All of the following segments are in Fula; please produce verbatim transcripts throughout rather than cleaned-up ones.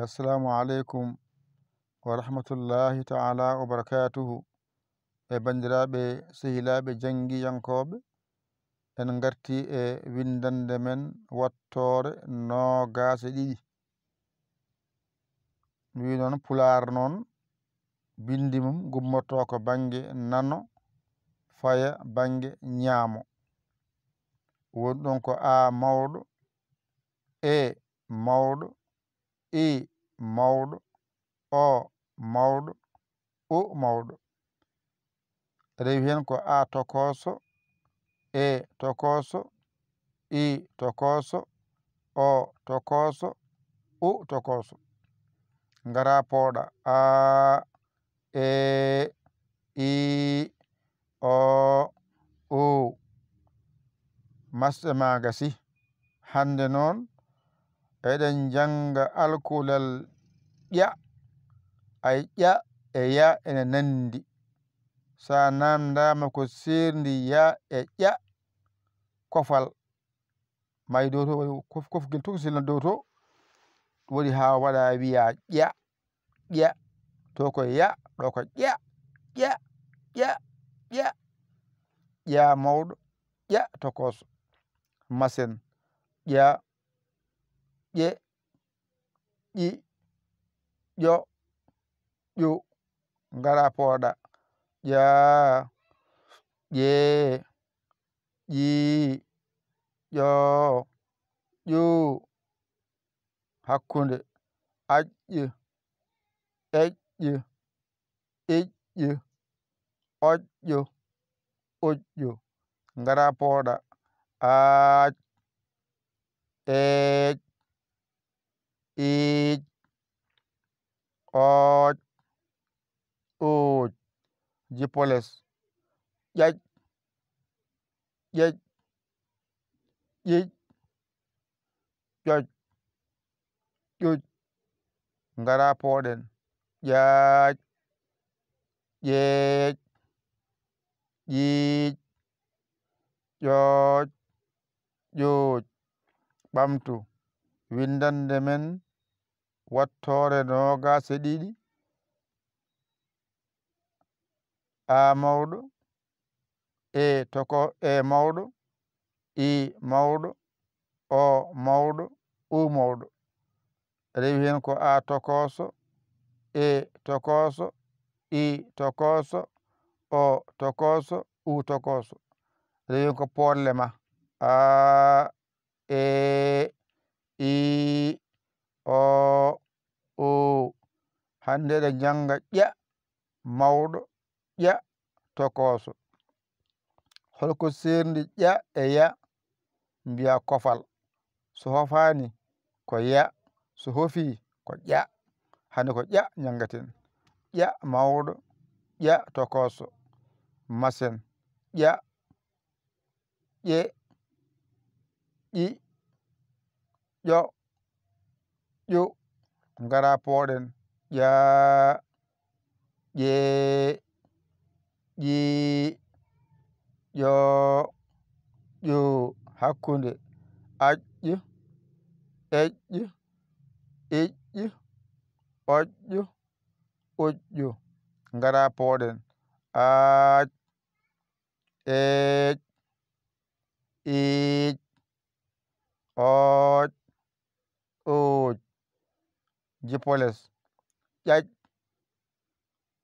Assalamu aleykum wa rahmatullahi taala wa barakatuhu. E banndiraaɓe, sehilaaɓe janngiyankooɓe, en ngartii e winndannde men wattoore noogaas e ɗiɗi. Mi wii noon, Pulaar noon, binndi mum gummortoo ko bannge nano, faya bannge ñaamo. Woni ɗoon ko A mawɗo, E mawɗo, I mawɗo, O mawɗo, U mawɗo. Rewi heen ko A tokooso, E tokooso, I tokooso, O tokooso, U tokooso. Ngara pooɗa A, E, I, O, U. Masɗe maa gasii. Hannde noon, eɗen njannga alkulal ƴa. Ay, ƴa e ya ene nanndi. So a naamndaama ko seerndi ya e ƴa, kofal. May dow to, waɗi kof-, kofgel tokosel na dow to, waɗi haa waɗa wiya ƴa, ƴa. To ko ya, ɗo ko ƴa, ƴa, ƴa, ƴa. Ƴa mawɗo, ƴa tokooso. Masen, ƴa, ƴe, ƴi, ƴo, ƴu. Ngara pooɗa. Ƴa, ƴe, ƴi, ƴo, ƴu. Hakkunde, aƴƴ, eƴƴ, iƴƴ, oƴƴo, uƴƴo. Ngara pooɗa. Aac, eec, iic, ooc, uuc. Jippo les. Ƴaƴ, ƴeƴ, ƴiƴ, ƴoƴ, ƴuƴ. Ngara pooɗen. Ƴaaƴ, ƴeeƴ, ƴiiƴ, ƴooƴ, ƴuuƴ. Ɓamtu winndannde men wattoore noogaas e ɗiɗi. A mawɗo, E toko-, E mawɗo, I mawɗo, O mawɗo, U mawɗo. Rewi heen ko A tokooso, E tokooso, I tokooso, O tokooso, U tokooso. Rewi heen ko pooɗle ma. A, E, I, O, U. Hannde eɗen njannga ƴa mawɗo, ƴa tokooso. Hol ko seerndi ƴa e ya? Mbiya kofal. So hofaani ko ya, so hofii ko ƴa. Hannde ko ƴa njanngaten. Ƴa mawɗo, ƴa tokooso. Masen. Ƴa, ƴe, ƴi, ƴo, ƴu. Ngara pooɗen. Ƴa, ƴe, ƴi, ƴo, ƴu. Hakkunde, aƴƴ, eƴƴ, iƴƴ, oƴƴ, uƴƴ. Ngara pooɗen. Aaƴ, eeƴ, iiƴ, ooƴ, uuƴ. Jippo les. Ƴaƴ,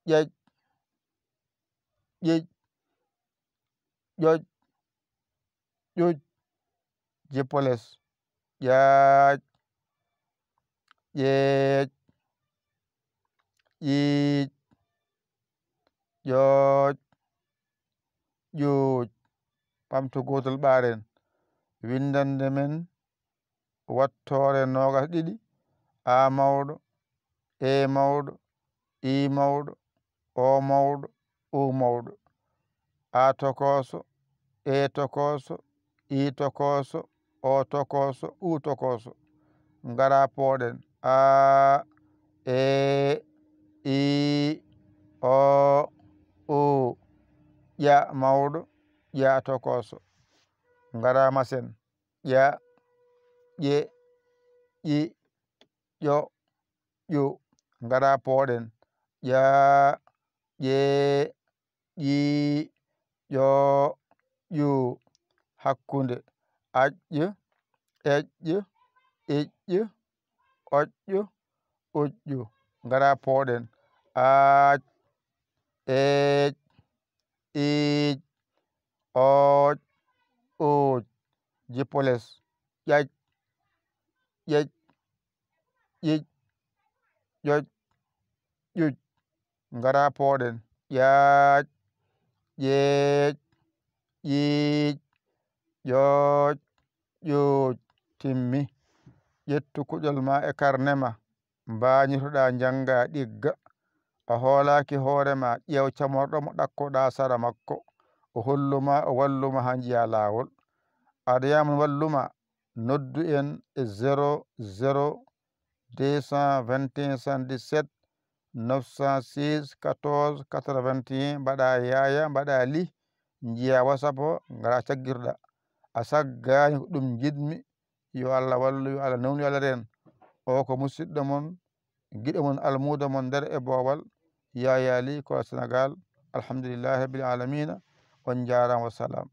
ƴeƴ, ƴiƴ, ƴoƴ, ƴuƴ. Jippo les. Ƴaaƴ, ƴeeƴ, ƴiiƴ, ƴooƴ, ƴuuƴ. Ɓamtu gootol ɓaaren. Winndannde men wattoore noogaas ɗiɗi. A mawɗo, E mawɗo, I mawɗo, O mawɗo, U mawɗo. A tokooso, E tokooso, I tokooso, O tokooso, U tokooso. Ngara pooɗen. A, E, I, O, U. Ƴa mawɗo, ƴa tokooso. Ngara masen. Ƴa, ƴe, ƴi, ƴo, ƴo. Ngara pooɗen. Ƴaa, ƴee, ƴii, ƴoo, ƴuu. Hakkunde. Aƴƴ, eƴƴ, iƴƴ, oƴƴ, uƴƴu. Ngara pooɗen. Aac, eec, iic, ooc, uuc. Jippo les. Ƴaƴ, ƴeƴ, ƴiƴ, ƴoƴ, ƴuƴ. Ngara pooɗen. Ƴaaƴ, ƴeeƴ, ƴiiƴ, ƴooƴ, ƴuuƴ. Timmi. Ƴettu kuɗol ma e karne ma. Mbaañotoɗaa, njanngaa, ɗigga. A hoolaaki hoore ma, ƴeew camorɗo mo ɗakkoɗaa sara makko. O hollu ma, o wallu ma haa njiyaa laawol. Aɗa yaaman wallu ma, noddu en e zéro zéro deux cent vingt et un soixante-dix-sept neuf cent seize quatorze quatre-vingt-un, mbaɗa yaaya, mbaɗa li, njiya WhatsApp o, ngara caggirɗa. A saggaani ko ɗum njiɗmi, yo Allah wallu, yo Allah newnu, yo Allah reen. O ko musidɗo mon, giɗo mon, almuudo mon nder e boowal, Yaya Ly, Kolda Senegal. Alhamdulillahi rabbil alamina. On njaaraama, wassalam.